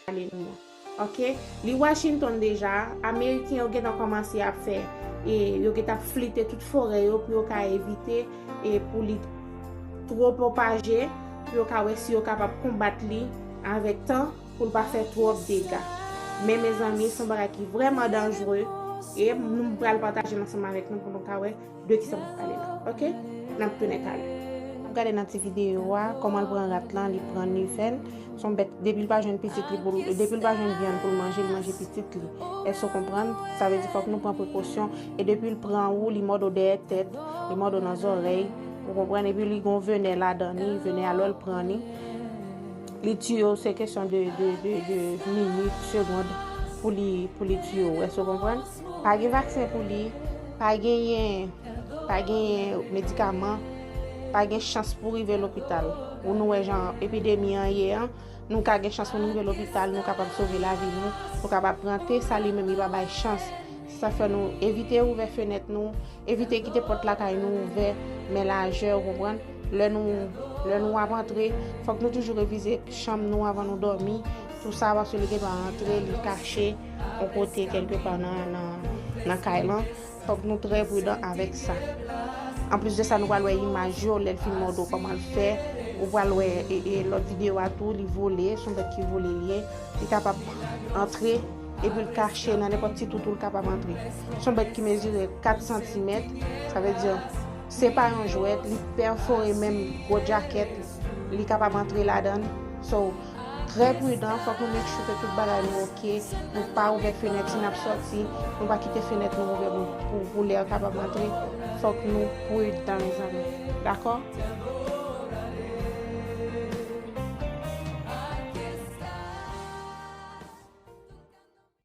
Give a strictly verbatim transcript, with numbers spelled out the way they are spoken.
pale nou an. Ok? Li Washington deja, Ameriken yo gentan kòmanse ap fè, e yo gentan ap flite tout forè yo pou yo ka evite, e pou li two pwopaje, pou yo ka wè si yo kapab konbat li avèk tan, pou l pa fè twòp dega. Men, mezanmi, se yon bagay ki vrèman danjere, e nou pral pataje l ansanm avèk nou pou nou ka wè de kisa m ap pale la. Ok? N ap tounen talè. N ap gade nan ti videyo a, kòman l pran rat lan, li pran, li fè l. Se yon bèt, depi l pa jwenn pitit li pou l, depi l pa jwenn vyann pou l manje, li manje pitit li. Èske w konprann? Sa vle di fòk nou pran prekosyon. E depi l pran ou, li mòde w dèyè tèt, li mòde w nan zòrèy. Ou konprann? Epi li gon venè ladan li, venè a lè l pran li, li tiye w, se kesyon de, de, de, de minit, segond pou li, pou li tiye w. Èske w konprann? Pa gen vaksen pou li, pa genyen, pa genyen medikaman, pa gen chans pou rive lopital. Ou nou wè jan epidemi an ye an, nou ka gen chans pou nou rive lopital, nou kapab sove lavi nou, nou kapab pran te sa li menm li pa bay chans. Sa fè nou evite ouvè fenèt nou, evite kite pòt lakay nou ouvè, men lajè, ou konprann? Lè nou, lè nou ap antre, fòk nou toujou revize chanm nou anvan nou dòmi. Tou sa, paske li gen dwa antre, li kache yon kote kèlkepa nan, nan, nan kay lan. Fòk nou trè pridan avèk sa. Anplis de sa, nou pral wè imaj yo, lè l fin mòde w kòman l fè. Ou pral wè, e, e, lòt videyo a tou, li vole, se yon bèt ki vole li ye. Li kapab antre, epi l kache nan nenpòt ti toutou l kapab antre. Se yon bèt ki mezire kat santimèt, sa vle di, se pa yon jwèt, li pèfore menm gwo djakèt, li kapab antre ladan l. So, trè pridan, fòk nou make sure ke tout bagay nou oke, nou pa ouvè fenèt si n ap sòti, nou pa kite fenèt nou ouvè pou, pou, pou lè kapab antre. Fòk nou pridan, mezanmi. Dakò?